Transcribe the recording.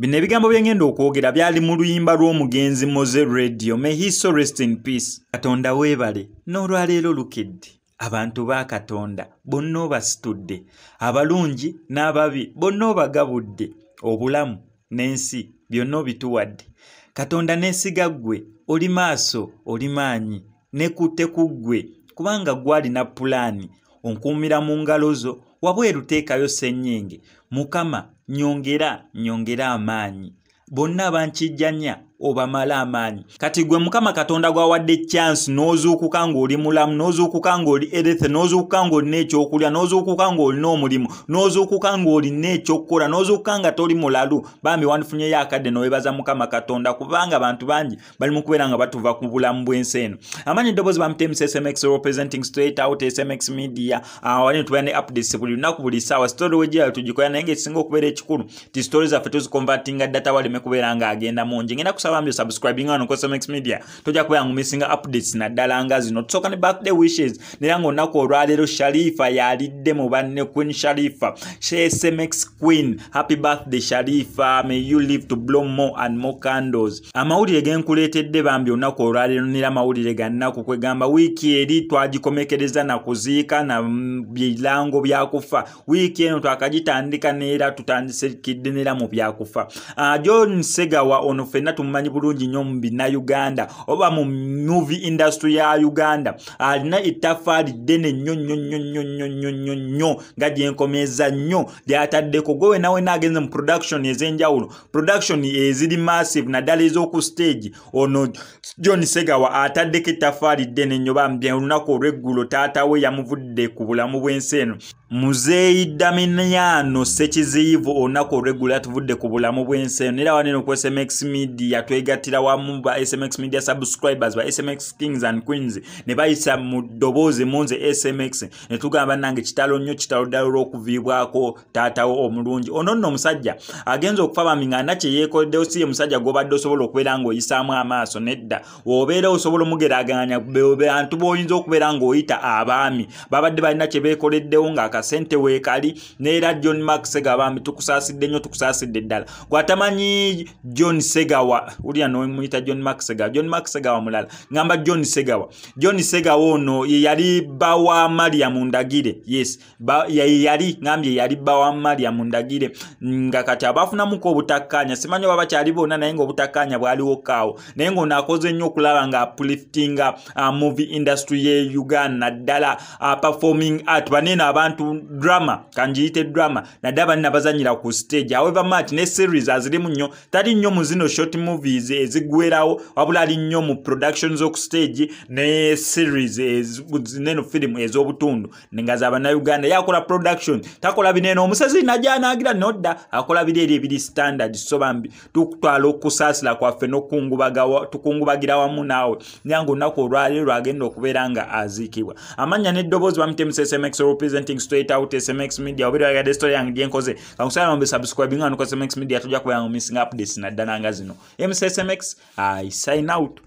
Bino ebigambo bye ngenda okwogera byali mu luyimba lw'omugenzi Mowzey Radio. May he so rest in peace. Katonda weebale, n'olwaleero lukedde. Abantu ba Katonda bonna obasitudde, abalungi n'ababi bonna obagabudde, obulamu n'ensi byonna obituwadde. Katonda neesiga ggwe, oli maaso, oli maanyi, nekutte ku ggwe, kubanga ggwe alina pulaani, onkuumira mu ngalo zo, wabweru teekayo ssennyenge. Mukama nyongera, nyongera amaanyi. Bonna abankijjanya obamala amaanyi. Kati gwe Mukama Katonda gwawadde chance n'ozuukuka ng'oli mulamu, n'ozuukuka ng'oli healthy, n'ozuukuka ng'olina ekyokulya, n'ozuukuka ng'olina omulimu, n'ozuukuka ng'olina ekyokukola, n'ozuukuka nga toli mulalu. Bambi wandifunyeyo akadde n'oweebaza Mukama Katonda, kubanga abantu bangi bali mu kubeera nga batuva ku bulamu bw'ensi eno. Amanyi eddoboozi bamutemu SMX representing straight out SMX Media. Wali tubeera ne updates buli lunaku, buli ssaawa. Story wejja tugikola, naye ng'ekisinga okubeera ekikulu ti story zaffe tuziconvertinga data, waleme kubeera ng'agenda mungi. Ngenda kusaba bambi subscribing wano ku SMX Media, tojja kubeera ng'omissinga updates naddala nga zino. Tusooka ne birthday wishes, naye ng'olunaku olwaleero Sharifa yalidde mu banne, Queen Sharifa, SMX Queen. Happy birthday Sharifa, may you live to blow more and more candles. Amawulire ge nkuleetedde bambi olunaku olwaleero nera amawulire ga nnaku, kwegamba wiiki eri twagikomekereza na kuziika na birango byakufa. Wiiki eno twakagitandika neera tutandisekidde nera mu byakufa. John Segawa ono ffenna tumumanyi bulungi nnyo mu bannayuganda oba mu movie industry ya Uganda. Alina ettaffaali ddene nnyo nnyo nnyo nnyo nnyo nnyo nnyo nnyo nga gyenkomeza nnyo lyataddeko. Gwe wena wena agenze mu production ez'enjawulo, production eziri massive naddala ez'oku stage, ono John Segawa ataddeko ettaffaali ddene nnyo. Bambi olunaku olw'eggulo taata we yamuvudde ku bulamu bw'ensi eno. Muzeeyi Damiano Ssekiziyivu olunaku olw'eggulo yatuvudde ku bulamu bw'ensi eno. Era wano eno ku SMX Media twegattira wamu ba SMX Media subscribers, ba SMX Kings and Queens, ne bayisa mu ddoboozi mu nze SMX ne tugamba nange kitalo nnyo, kitalo ddala olw'okuviibwako taatawo omulungi. Ono nno omusajja agenza okufa bambi nga alina kye yeekoleddewo, si ye musajja gw'obadde osobola okubeera ng'oyisaamu amaaso, nedda. Obeera osobola omugeraageranya bantu b'oyinza okubeera ng'oyita abaami babadde balina kye beekoleddewo ng'akasente weekali. Neera John Mark Segawa bambi tukusaasidde nnyo, tukusaasidde ddala. Gw'atamanyi John Segawa, ulya n'omuyita John Mark Segawa, John Mark Segawa mulala, ngamba John Segawa. John Segawa ono ye yali bba wa Mariam Ndagire. Yes, ye yali, ngambye yali bba wa Mariam Ndagire, nga kati abafunamuko obutakkaanya, simanyi oba bakyali bonna, naye ng'obutakkaanya bwaliwo kaawo. Naye ng'ono akoze nnyo okulaba nga upliftinga movie industry ye Uganda, naddala performing art, banene abantu drama, kanjiyite drama, naddala banene abazanyira ku stage. However much ne series azirimu nnyo, tali nnyo mu zino short movies ezigwerawo, wabula ali nnyo mu productions oku stage ne series neno film ez'obutundu nga za bannayuganda. Yakola production, takola binene omusezi najja n'agira nodda, akola biri eri ebiri standard. So bambi tukutwala okusaasira kwaffe tukungubagira wamu naawe, naye ng'olunaku olwaleero lwagenda okubeera nga aziikibwa. Amannya n'eddoboozi bamutemu SMX representing straight out SMX Media. Obeera oyagadde story yange gyenkoze, kankusaba bambi subscribing wano ku SMX Media, tojja kubeera nga missing updates naddala nga zino. MCSMX, I sign out.